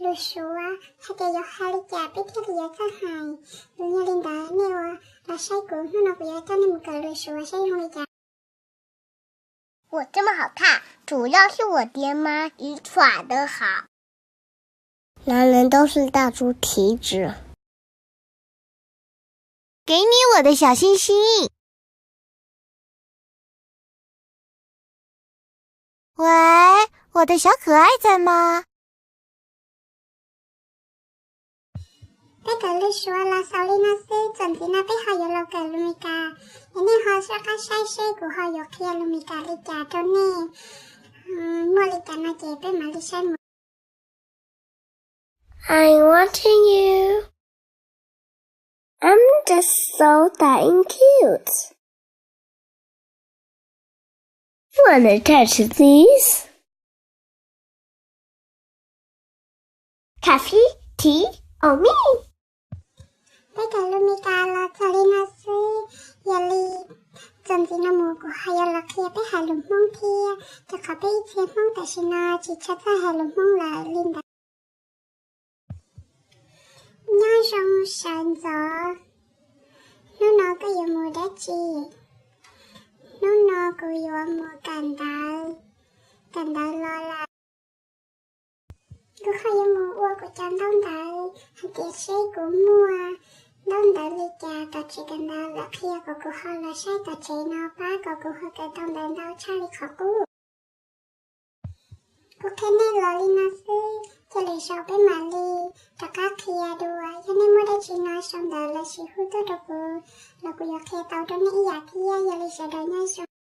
lus Suav, hais tias yuav hais li cas peb thiaj li yuav txawj hais. Yog li ntawd nej ua los saib kuv, hnub no kuv yuav coj nej mus kawm lus Suav saib zoo li cas. 我这么好看，主要是我爹妈遗传的好。男人都是大猪蹄子。给你我的小星星。喂，我的小可爱在吗？ Peb kawm lus Suav los xaus li no xwb, txuas ntxiv no peb ho yuav los kawm lus Meskas. Es nej ho soj qab saib seb kuv ho yuav qhia lus Meskas li cas rau nej. Muaj li cas no ces peb mam li saib mus. I want you. I'm just so darn cute. Wanna touch this? Coffee, tea, or me? Peb kawm lus Meskas los txog li no xwb, yog li txuas ntxiv no mus kuv ho yuav los qhia peb hais lus Hmoob thiab, rau qhov peb ib txhia Hmoob tam sim no tsis tshua txawj hais lus Hmoob lawm li ntawd. Nyob zoo sawv ntxov. Hnub no koj yuav mus dab tsi? Hnub no kuv yuav mus kawm ntawv. Kawm ntawv los lawm, kuv ho yuav mus ua kuv cov ntaub ntawv, hais tias seb kuv muaj ntaub ntawv li cas tom tsev kawm ntawv lawm qhia kom kuv ho los saib tom tsev no pab kom kuv ho kawm tau ntawv ntau tshaj li qhov qub. Kuv qhia nej los li no xwb, cia lwm zaus peb mam li rov qab qhia dua. Yog nej muaj dab tsi no sau ntawv los sis hu tuaj rau kuv, los kuv yuav qhia tau rau nej ib yam thiab. Yog li sawv daws nyob zoo.